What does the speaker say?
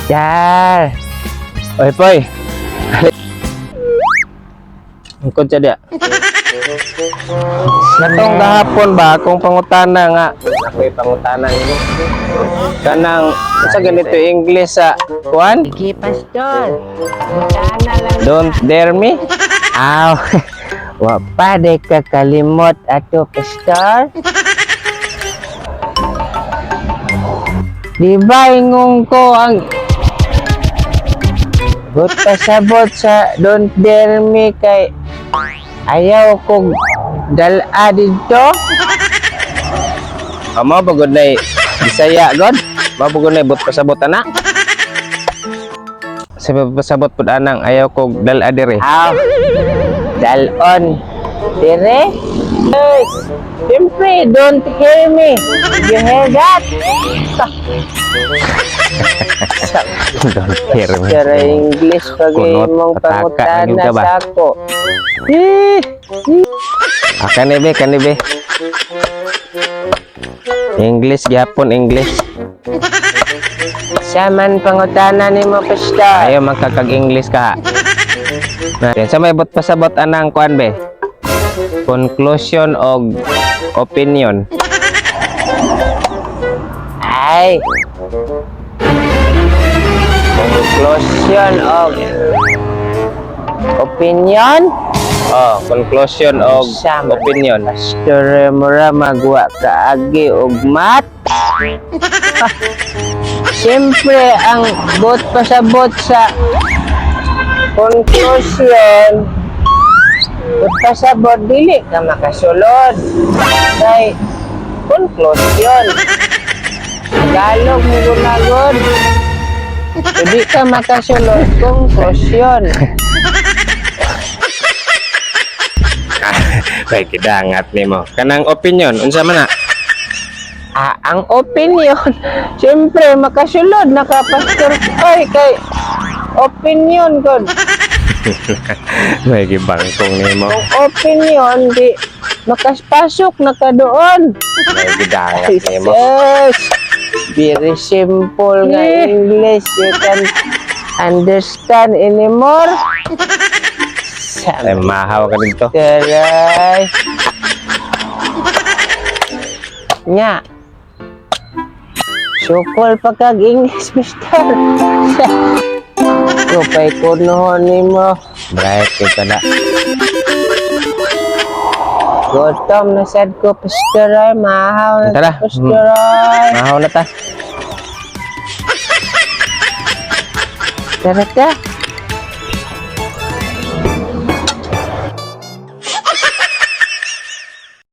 Yar. Oy, Poy. Angkod siya diya. Katong gahapon ba akong pangutana nga ako'y pangutana nimo. Kanang unsa ganito English sa kuan? Sige, Pastor. Mutana lang. Don't dare me. Aw. Wa pa de ka kalimot ato, Pastor. Di ba ingong ko ang But pasabot sa don't dare me kay ayaw kog dala didto. Amo bagod na Bisaya god. Mao bagod na but pasabot ana. Sa pasabot pud anang ayaw kog dal-a diri. Aw. Dalon. Dire? Yes. Siyempre, don't hear me. Did you hear that? Don't hear me. Pero English pag Kunot, imong pataka, pangutana naging ka ba? sa ako. Eh, Ah, kani be, kani be. English gyapon English. Siya man pangutana nimo, Pastor. Ayaw man ka kag English ka. Na, sa may but pasabot anang kuan be. Conclusion og opinion. Ay. Conclusion of opinion. Oh, conclusion og Siya man. Opinion. Pastor, mura magwa kaagi og mat. Siyempre, ang bot pasabot sa conclusion, bot pasabot, dili ka makasulod. Kay, conclusion. Tagalog mo gunagod. Hindi ka makasulod, conclusion. Kay kidangat nimo. Kanang opinion unsa man na? Ah, ang opinion, siyempre makasulod na ka, Pastor. Ay, kay opinion ko. May gibangkong nimo. Kung opinion, di makaspasok na ka doon. May gidangat Ay, nimo. sus. Very simple nga Eh. English. You can understand anymore. Ay mahaw ka dito. Taray. Nya. Sukol pa kag English, mister. Kupay kuno nimo. Bright kay kada. Gutom na sad ko, Pastor. Ay, mahaw na Tara. si Pastor. Ay. Mahaw na ta. Tara ta.